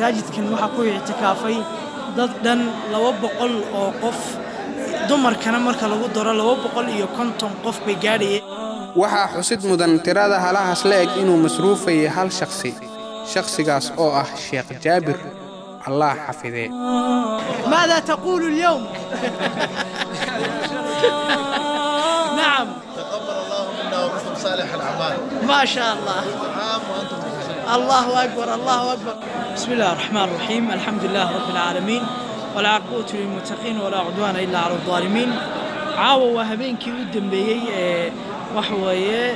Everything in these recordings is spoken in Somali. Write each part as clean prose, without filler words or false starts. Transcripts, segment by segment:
Masaajidkan waxaa ku ictikaafay dad dhan 200 oo qof, dumarkana marka lagu daro 250 qof bay gaadhayeen. Waxaa xusid mudan tirada halahaas la eg inuu masruufayay hal shakhsi, shakhsigaas oo ah Sheekh Jaabir, Allah xafidee. ماذا تقول اليوم؟ نعم. تقبل الله منا ومنكم صالح الأعمال. ما شاء الله. عام وأنتم بخير. الله أكبر، الله أكبر. بسم الله الرحمن الرحيم، الحمد لله رب العالمين، والعاقبة للمتقين، ولا عدوان إلا على الظالمين. Caawa waa habeenkii u dambeeyey ee waxa weeye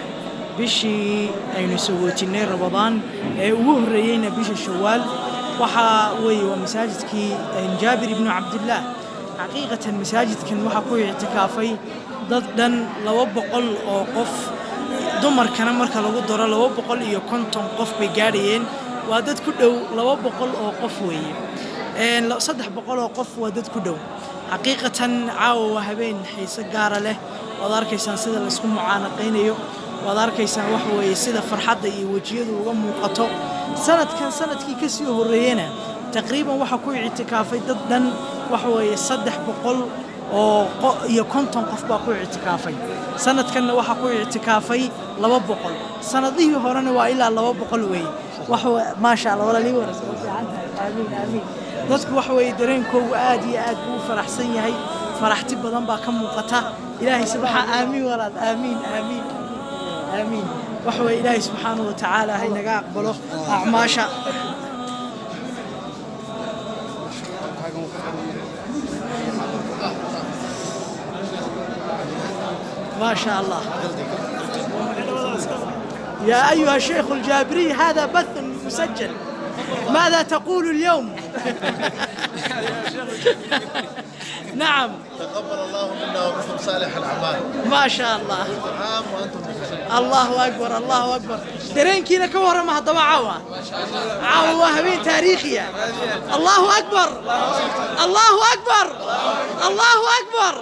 bishii aynu sagootinay Ramadaan ee ugu horreeyeyna bisha Shawaal. Waxaa weeye waa masaajidkii Jaabir ibnu Cabdillaah. Xaqiiqatan masaajidkan waxaa ku ictikaafay dad dhan 200 oo qof, dumarkana marka lagu daro 250 qof bay gaadhayeen. Waa dad ku dhow 200 oo qof weeye. 300 oo qof waa dad ku dhow. Xaqiiqatan caawa waa habeen xiise gaara leh. Waad arkaysaan sida laysku mucaanaqaynayo, waad arkaysaan wax weeye sida farxadda iyo wejiyadu uga muuqato. Sanadkan sanadkii ka sii horreeyena taqriiban waxaa ku ictikaafay dad dhan waxa weeye 300 oo iyo 50 qof baa ku ictikaafay. Sanadkanna waxaa ku ictikaafay 200. Sanadihii horena waa ilaa 200 weeye. Wax maasha Allah, walaalii wanaagsan, waa fiican tahay. Aamiin, aamiin. Dadku waxa weeye dareenkoogu aad iyo aad buu u faraxsan yahay, faraxti badan baa ka muuqata. Ilaahay subxaa, aamiin walaal, aamiin, aamiin, aamiin. Waxa weeye Ilaahay subxaanahu wa tacaala ha inaga aqbalo acmaasha. ما شاء الله. يا أيها الشيخ الجابري، هذا بث مسجل، ماذا تقول اليوم؟ نعم. تقبل الله منا ومنكم صالح الأعمال. ما شاء الله. عام وأنتم بخير. الله أكبر، الله أكبر. Dareenkiina ka warrama haddaba caawa. Caawa waa habeen taariikhiya. الله أكبر، الله أكبر، الله أكبر.